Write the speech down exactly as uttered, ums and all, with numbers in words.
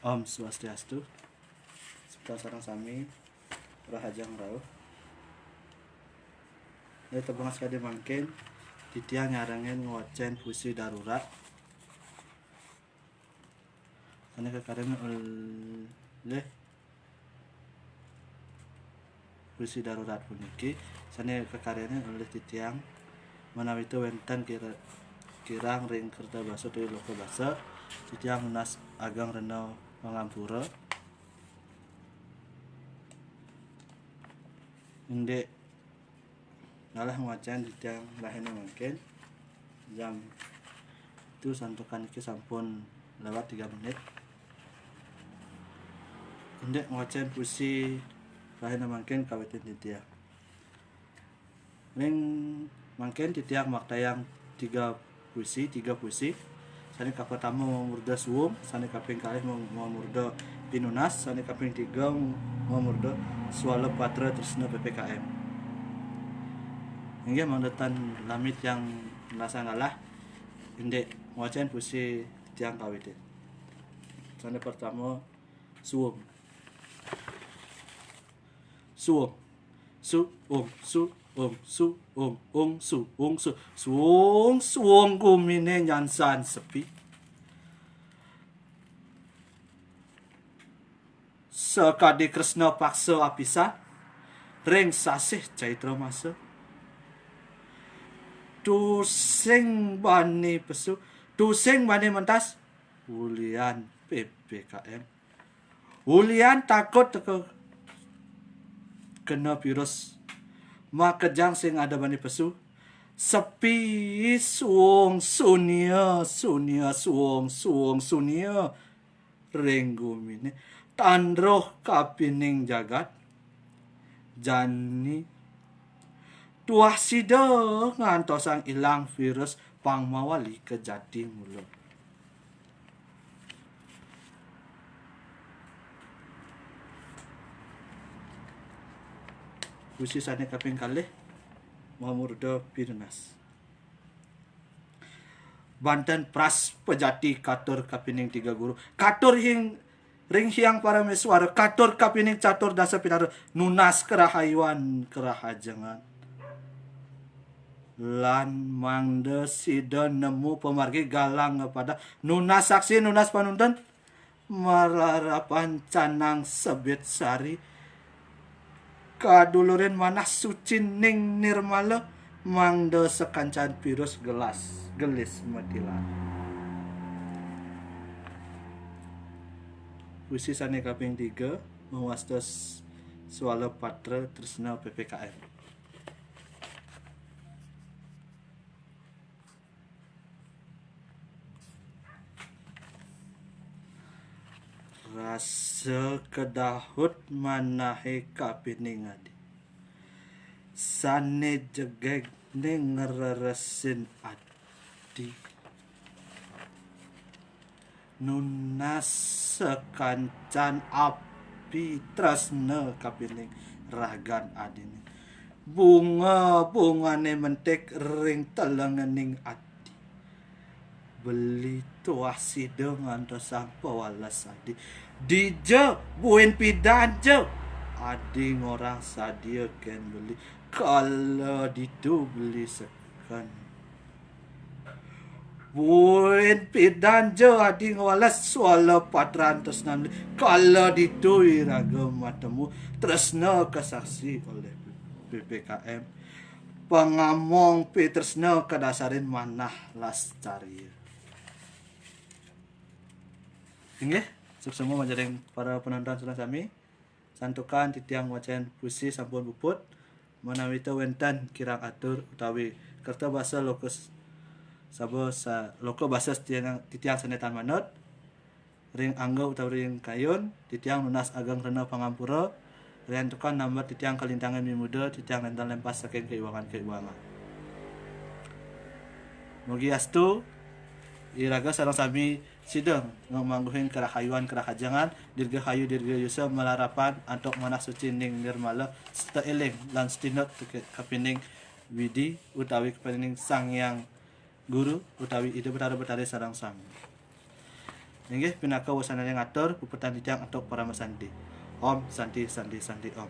Om Swastiastu. Semeton sareng sami, rahajeng rauh. Ri tembang sakadi mangkin, titiang nyarengin ngwacén puisi darurat. Sané kakaryanin olih puisi darurat puniki, sané kakaryanin olih titiang, ménawi wénten kira-, kirang ring kerta basa utawi loka basa, titiang nunas ageng rena pangampura. Indik ngalah ngwacén titiang rahina mangkin. Jam itu santukan niki sampun lewat tiga menit. Indik ngwacén puisi rahina mangkin kawitin titiang. Ring mangkin titiang maktayang tiga puisi, tiga puisi. Sané kapertama mamurda suung, sané kaping kalih mam-, mamurda pinunas, sané kaping tiga mamurda swala patra tresna P P K M. Inggih mangda tan lami tiang nglasa ngalah, indik ngwacén puisi tiang kawitin. Sané pertama, suung. Suung. Suung, suung, suung, ung, su, ung, su, ung, su. Suung, suung guminé nyansan sepi. Sakadi kresna paksa apisan ring sasih Caitra Masa. Tusing bani pesu, tusing bani mentas, ulian P P K M. Ulian takut teka kena virus. Makejang sing ada bani pesu. Sepi suung sunia, sunia suung, suung sunia. Ring guminé. Tan roh kapining jagat. Jani tuah sida ngantosang ilang virus pang mawali ka jati mula. Puisi sané kaping kalih, mamurda pinunas. Banten pras pejati katur kapining tiga guru. Katur hing-, ring Hyang Parameswara, katur kapining catur dasa pinara, nunas karahayuan karahajengan. Lan mangda sida nemu pamargi galang ngapada, nunas saksi, nunas panuntun, malarapan canang sebit sari, kadulurin manah suci ning nirmala, mangda sakancan virus gelas, gelis matilar. Puisi sané kaping tiga, mawasta s-, swala patra tresna P P K M. Rasa kadahut manahé kapining adi. Sané jegegné ngreresin adi. Nunas sakancan api tresna kapining ragan adiné. Bunga-bungané mentik ring telengening adi. Beli tuah sida ngantosang pawales adi. Dija buin pidan ja. Adi ngorang sadia kén beli. Kala ditu beli seken. Buin pidan ja adi ngwales swala patran tresnan. Kala ditu iraga matemu tresna kasaksi olih P P K M. Pangamong pitresna kadasarin manah lascarya. Inggih, suksma majeng ring para penonton sareng sami. Santukan titiang ngwacén puisi sampun puput, ménawi wénten kirang atur utawi kerta basa loka s-, saba sa-, loka basa titiang, titiang sané tan manut, ring angga utawi ring kayun, titiang nunas ageng rena pangampura, riantukan nambar titiang kalintangin mimuda, titiang nénten lempas saking kaiwangan-kaiwangan. Mugi astu, iraga sareng sami sida ngamangguhin karahayuan karahajengan, dirgahayu dirgayusa malarapan antuk manah suci ning nirmala, setata éling lan setinut teka-, kapining Widi utawi kapining Sang Hyang Guru utawi Ida Betara Betari sareng sami. Inggih pinaka wasananing atur puputang titiang antuk parama santi. Om Santi, Santi, Santi, Om.